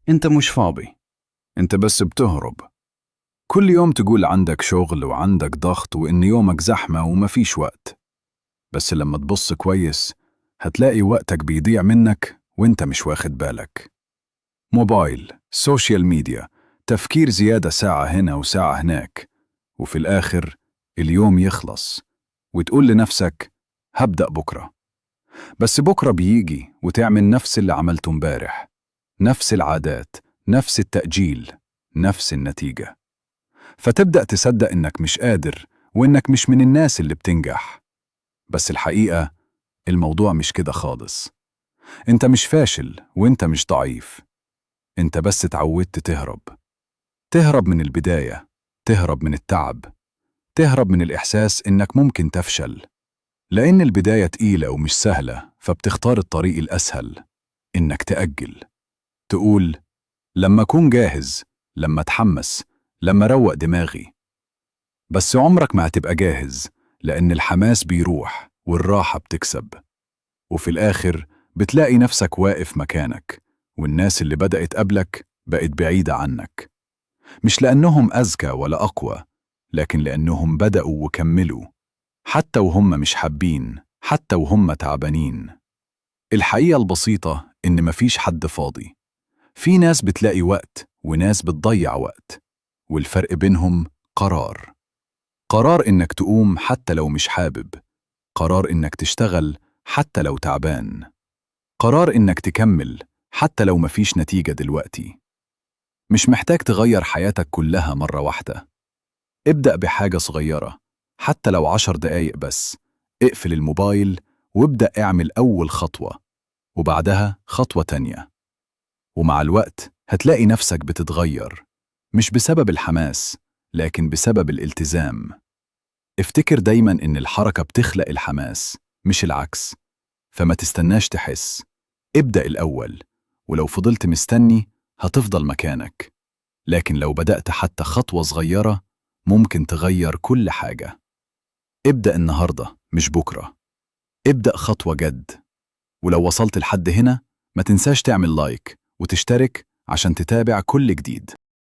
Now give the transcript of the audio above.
أنت مش فاضي، أنت بس بتهرب. كل يوم تقول عندك شغل وعندك ضغط وإن يومك زحمة ومفيش وقت. بس لما تبص كويس هتلاقي وقتك بيضيع منك وإنت مش واخد بالك. موبايل، social media، تفكير زيادة، ساعة هنا وساعة هناك، وفي الآخر اليوم يخلص وتقول لنفسك هبدأ بكرة. بس بكرة بيجي وتعمل نفس اللي عملته امبارح، نفس العادات، نفس التأجيل، نفس النتيجة. فتبدأ تصدق إنك مش قادر وإنك مش من الناس اللي بتنجح. بس الحقيقة الموضوع مش كده خالص. أنت مش فاشل وإنت مش ضعيف، أنت بس اتعودت تهرب. تهرب من البداية، تهرب من التعب، تهرب من الإحساس إنك ممكن تفشل. لأن البداية تقيلة ومش سهلة، فبتختار الطريق الأسهل، إنك تأجل. تقول لما أكون جاهز، لما أتحمس، لما أروق دماغي. بس عمرك ما هتبقى جاهز، لأن الحماس بيروح والراحة بتكسب. وفي الآخر بتلاقي نفسك واقف مكانك، والناس اللي بدأت قبلك بقت بعيدة عنك. مش لأنهم أذكى ولا أقوى، لكن لأنهم بدأوا وكملوا، حتى وهم مش حابين، حتى وهم تعبانين. الحقيقة البسيطة إن مفيش حد فاضي. في ناس بتلاقي وقت وناس بتضيع وقت، والفرق بينهم قرار. قرار إنك تقوم حتى لو مش حابب، قرار إنك تشتغل حتى لو تعبان، قرار إنك تكمل حتى لو مفيش نتيجة دلوقتي. مش محتاج تغير حياتك كلها مرة واحدة. ابدأ بحاجة صغيرة، حتى لو 10 دقايق بس. اقفل الموبايل وابدأ اعمل أول خطوة، وبعدها خطوة تانية. ومع الوقت هتلاقي نفسك بتتغير، مش بسبب الحماس، لكن بسبب الالتزام. افتكر دايما إن الحركة بتخلق الحماس، مش العكس. فما تستناش تحس، ابدأ الأول. ولو فضلت مستني هتفضل مكانك، لكن لو بدأت حتى خطوة صغيرة ممكن تغير كل حاجة. ابدأ النهاردة، مش بكرة. ابدأ خطوة جد. ولو وصلت لحد هنا ما تنساش تعمل like وتشترك عشان تتابع كل جديد.